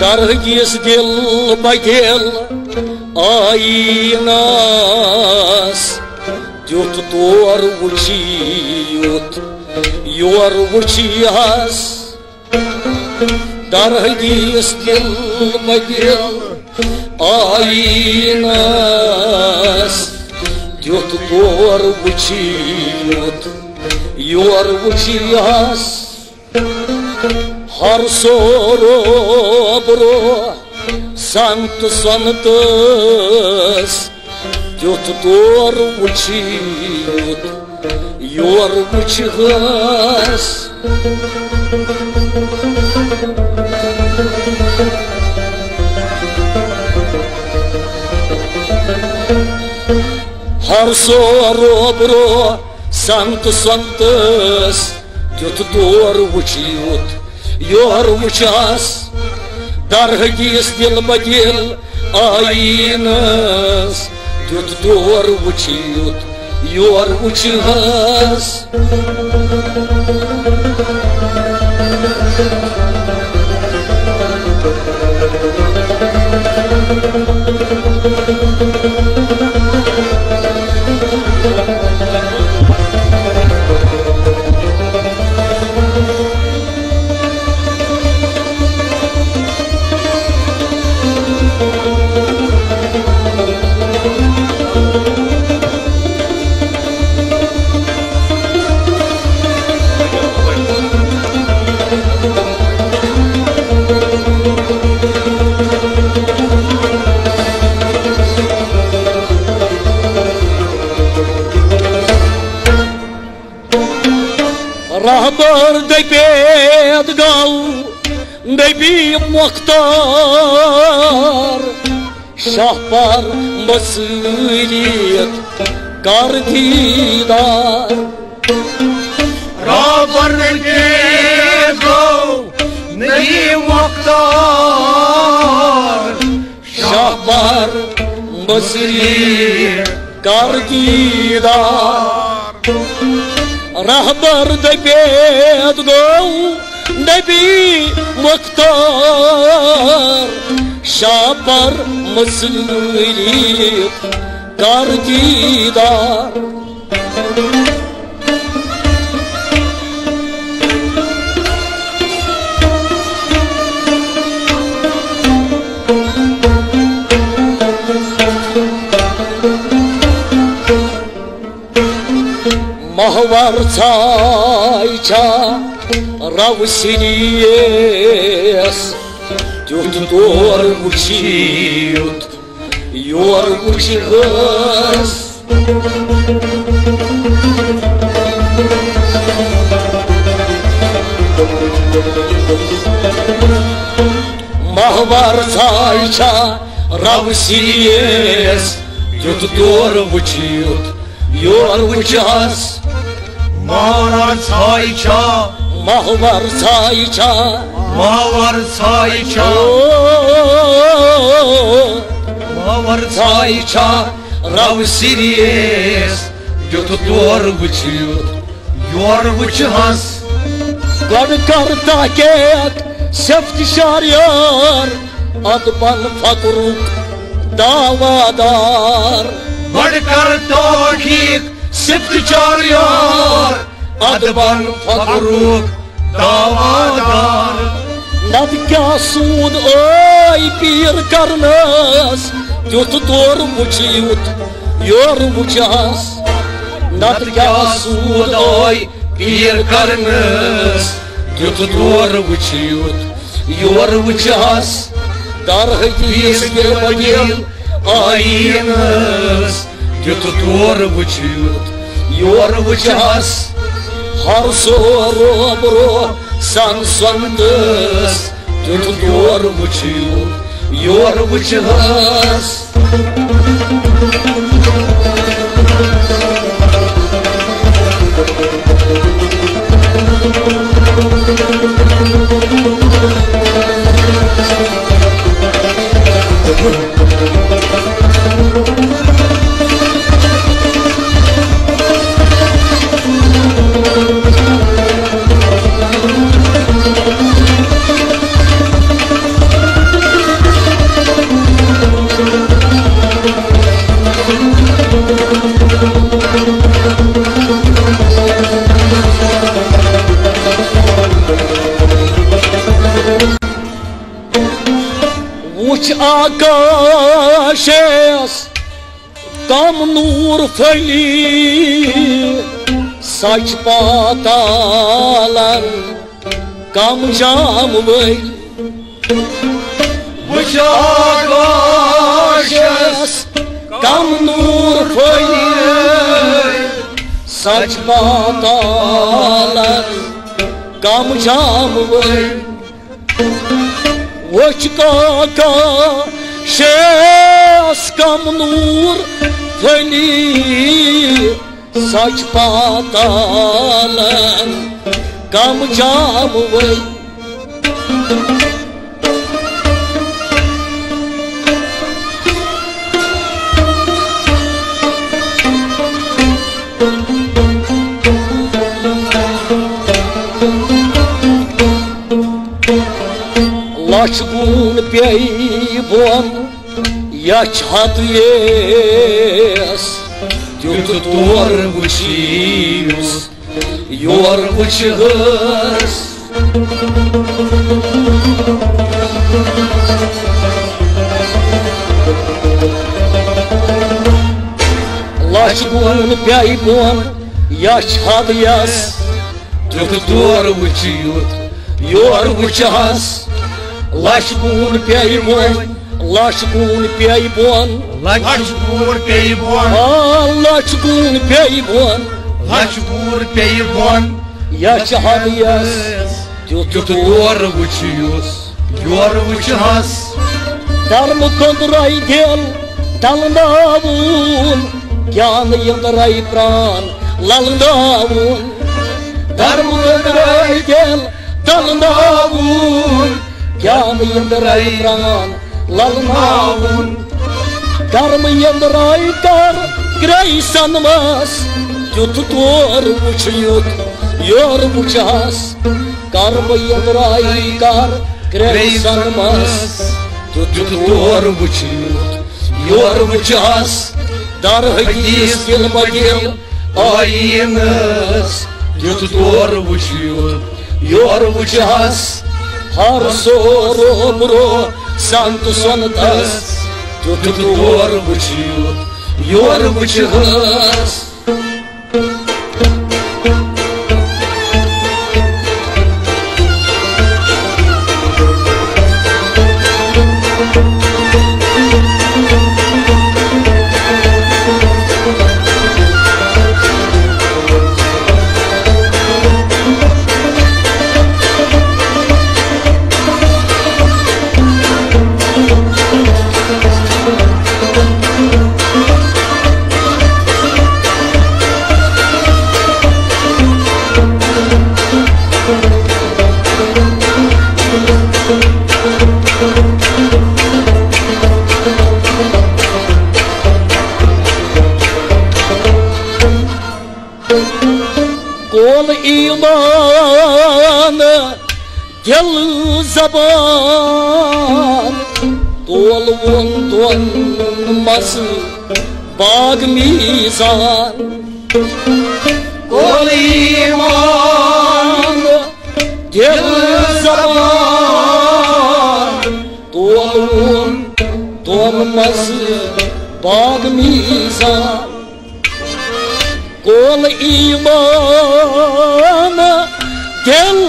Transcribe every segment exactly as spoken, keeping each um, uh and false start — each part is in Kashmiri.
درہدیس دل بدل آئینس، تیُتھ تور وُچھِتھ یور وُچھِہس۔ درہدیس دل بدل آئینس، تیُتھ تور وُچھِتھ یور وُچھِہس۔ ہر سورو برو سنت سنتس، تیُتھ تور وُچھِتھ یور وُچھِہس۔ ہر سورو برو سنت سنتس، تیُتھ تور وُچھِتھ یور وُچھِہس۔ درہدیس دل بدل آئینس، تیُتھ تور وُچھِتھ یور وُچھِہس۔ رہبر دپیت گو نبی مختار، شاہ پر بصیرت کر دیدار۔ رہبر دپیت گو نبی مختار، شاہ پر بصیرت کر دیدار۔ رہبر دپیت گو نبی مختار، شاہ پر بصیرت کر دیدار۔ ماہور ژھاے چھا رو سریس، تیُتھ تور وُچھِتھ یور وُچھِہس۔ ماہور ژھاے چھا رو سریس، تیُتھ تور وُچھِتھ یور وُچھِہس۔ ماہور ژھاے چھا، ماہور ژھاے چھا، ماہور ژھاے چھا، او، ماہور ژھاے چھا رو سریس، تیُتھ تور وُچھِتھ یور وُچھِہس۔ گۄڈٕ کر تحقیق صفت شہریار، ادبن فقرُک دعویٰ دار۔ گۄڈٕ کر تحقیق صفت شہریار، ادبن فقرُک دعویٰ دار۔ نتہٕ کیٛاہ سوٗد ٲے پیٖر کرنس، تیُتھ تور وُچھِتھ یور وُچھِہس۔ نتہٕ کیٛاہ سوٗد ٲے پیٖر کرنس، تیُتھ تور وُچھِتھ یور وُچھِہس۔ در حدیث دِل بدیل آیینس، تیُتھ تور وُچھِتھ یور وُچھِہس۔ ہر سورو برو سن سنتس، تیُتھ تور وُچھِتھ یور وُچھِہس۔ وٕچھ آکاشس کم نوٗر پھٔلۍ، سچ پاتالن کم جام ؤلۍ۔ وٕچھ آکاشس کم نوٗر پھٔلۍ، سچ پاتالن کم جام ؤلۍ۔ وٕچھ آکاشس کم نوٗر پھٔلۍ، سچ پاتالن کم جام ؤلۍ۔ لچھ گوٗن پیٚیہِ بۄن، یَتھ چھِ حد ییس، تیُتھ تور وٕچھِو یُس یور وٕچھِ ہٲس۔ لچھ گوٗن پیٚیہِ بۄن، یَتھ چھِ حد یَس، تیُتھ تور وٕچھِ یُتھ یور وٕچھِ ہس۔ لچھ گوٗن پیٚیہِ بۄن، لچھ گوٗن پیٚیہِ بۄن۔ لچھ گوٗن پیٚیہِ بۄن۔ آ، لچھ گوٗن پیٚیہِ بۄن۔ لچھ گوٗن پیٚیہِ بۄن۔ یَتھ چھِ حد یَس، تیُتھ تور وٕچھِ یُس یور وٕچھِ ہس۔ درمہٕ کۄندرے دِل ڈلناوُن، گیان یندرے پران للناوُن۔ درمہٕ کۄندرے دِل ڈلناوُن، گیان یندرے پران للناوُن۔ درمہٕ یندرے کر گریسن مس، تیُتھ تور وٕچھِ یُتھ یور وٕچھِ ہس۔ درمہٕ یندرے کر گریسن مس، تیُتھ تور وٕچھِ یُتھ یور وٕچھِ ہس۔ در حدیث دِل بدِل آیینس، تیُتھ تور وٕچھِ یُتھ یور وٕچھِ ہس۔ ہر سورو برو سنت سنتس، تیُتھ تور وٕچھِ یُتھ یور وٕچھِ ہس۔ قول ایمان دل زبان، تولوُن دۄن منٛز باغ میزان۔ قول ایمان دل زبان، تولوُن دۄن منٛز باغ میزان۔ قول ایمان دل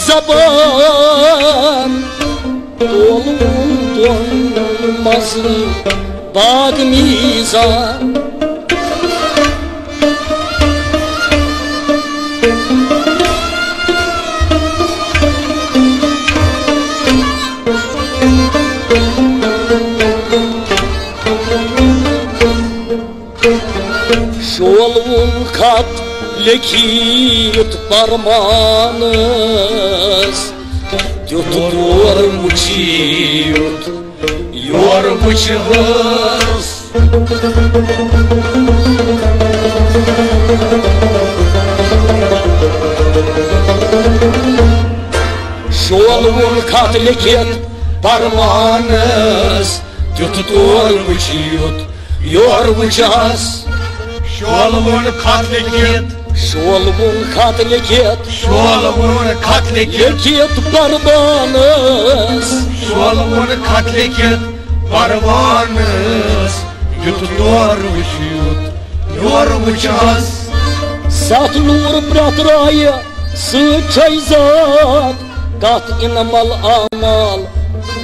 زبان، تولوُن دۄن منٛز باغ میزان۔ شولوُن خط لیکھِتھ پرمانس، تیُتھ تور وٕچھِتھ یور وٕچھِ ہٲس۔ شولوُن خط لیکھِتھ پرمانس، تیُتھ تور وٕچھِتھ یور وٕچھِ ہس۔ شولوُن خط لیکھِتھ۔ شولوُن خط لیکھِتھ۔ شولوُن خط لیکھِتھ۔ لیکھِتھ پرمانس۔ پلون خط لیکھِتھ پروانس، یُتھ تور وٕچھِتھ یور وٕچھس۔ ستھ نوٗر پرٛٮ۪تھ رایہِ سۭتۍ چھے ذات، کتھ انم الاعمال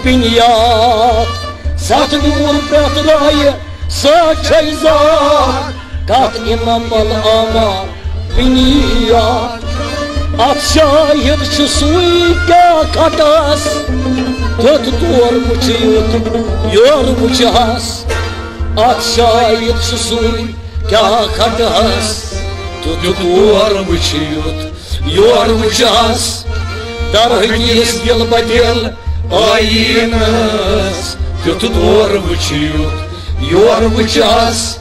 بنیاد۔ ستھ نوٗر پرٛٮ۪تھ رایہِ سۭتۍ چھے ذات، کتھ انم الاعمال بنیاد۔ اتھ شاہد چھُ سُے کیٛاہ کھٹس، تیُتھ تور وٕچھِتھ یور وٕچھہس۔ اتھ شاہد چھُ سُے کیٛاہ کھٹس، تیُتھ تور وٕچھِتھ یور وٕچھہس۔ در حقیٖس دِل بدِل آیینس، تیُتھ تور وٕچھِتھ یور وٕچھہس۔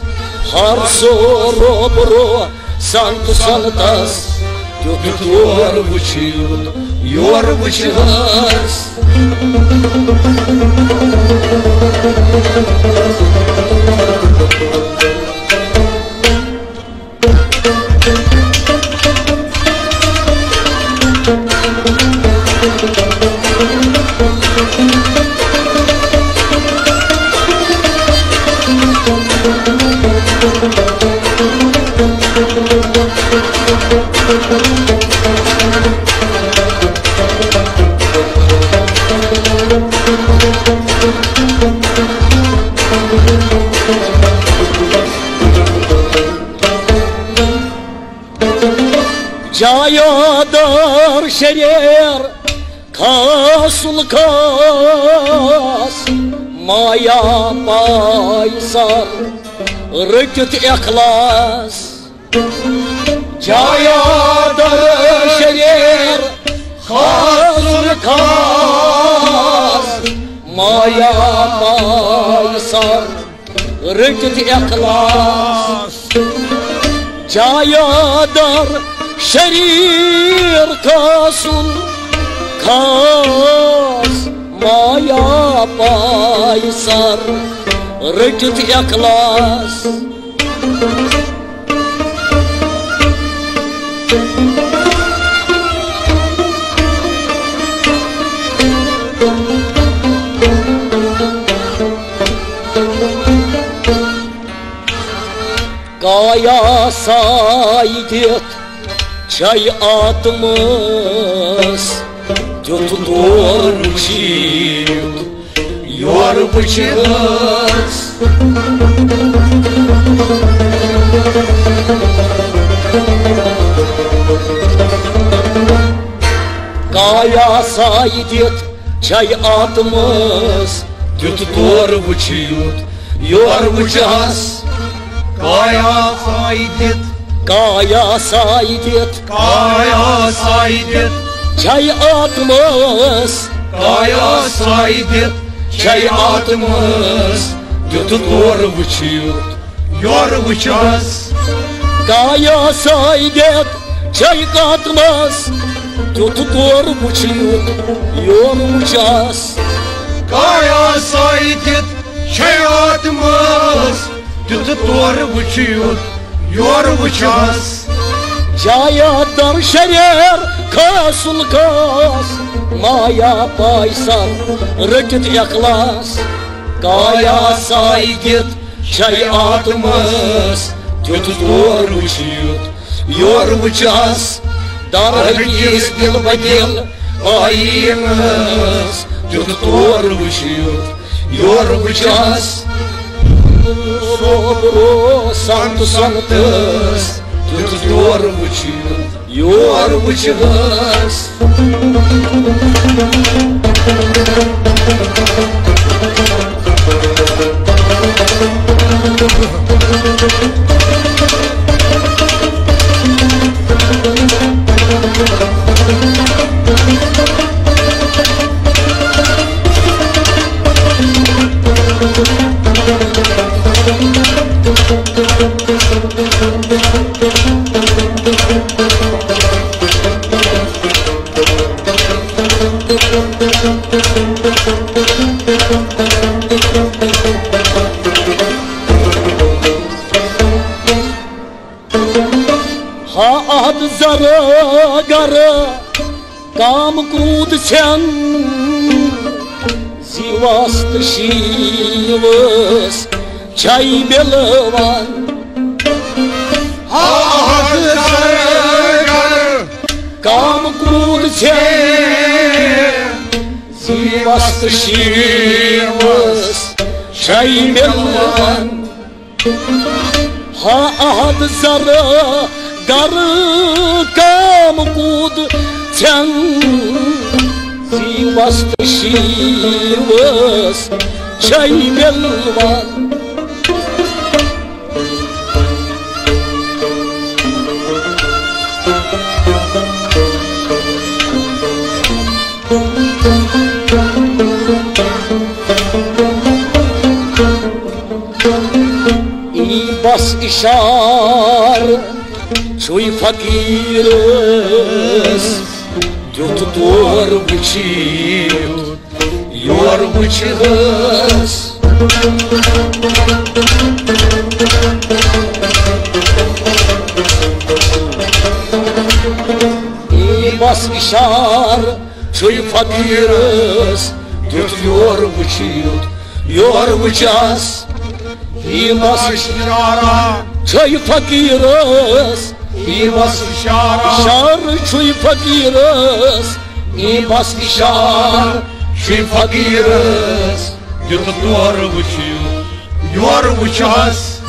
ہر سو روبرو سنت سنتس، تیُتھ تور وٕچھِتھ یور وٕچھہس۔ جایہ دار شریر خاص الخاص، مایا پائی سر رٔٹِتھ اخلاص۔ جایہ دار شریر خاص الخاص، مایا پائی سر رٔٹِتھ اخلاص۔ جایہ دار شریر خاص الخاص، مایا پائی سر رٔٹِتھ اخلاص۔ کایا ساے دِتھ چھے آتمس، تیُتھ تور وٕچھِتھ یور وٕچھِتھ۔ کایا ساے دِتھ چھے آتمس، تیُتھ تور وٕچھِتھ یور وٕچھہس۔ کایا ساے دِتھ، کایا ساے دِتھ، کایا ساے دِتھ چھے آتمس، کایا ساے دِتھ چھے آتمس، تیُتھ تور وٕچھِتھ یور وٕچھہس۔ کایا ساے دِتھ چھے آتمس، تیُتھ تور وٕچھِتھ یور وٕچھہس۔ کایا ساے دِتھ چھے آتمس، تیُتھ تور وٕچھِتھ یور وٕچھہس۔ جایہ دار شریر خاص الخاص، مایا پائی سر رٔٹِتھ اخلاص۔ کایا ساے دِتھ چھے آتمس، تیُتھ تور وٕچھِتھ یور وٕچھہس۔ در حقیٖس دِل بدِل آیینس، تیُتھ تور وٕچھِتھ یور وٕچھہس۔ روبرو سنت سنتس، تیُتھ تور وٕچھِتھ یور وٕچھہس۔ ہا احد زر گر کام کرود ژھٮ۪ن، زِ وستہٕ شیٖنوس چھے مِلوان۔ آہد زرگر کام کوٗد ژےٚ، زی وستہٕ شیٖنوس چھے مِلوان۔ ہا احد زرگر کام کوٗد ژھٮ۪ن، زی وستہٕ شیٖنوس چھے مِلوان۔ ای بس اشار چھُے فقیرس دیُت تور وٕچھِتھ یور وٕچھِتھ۔ ای بس اشار چھُے فقیرس دیُت یور وٕچھِتھ یور وٕچھس۔ ای بس اشارہ چھُے فقیرس، ای بس اشارہ۔ اشار چھُے فقیرس، ای بس اشار چھُے فقیرس۔ دیُت تور وٕچھِو یور وٕچھس۔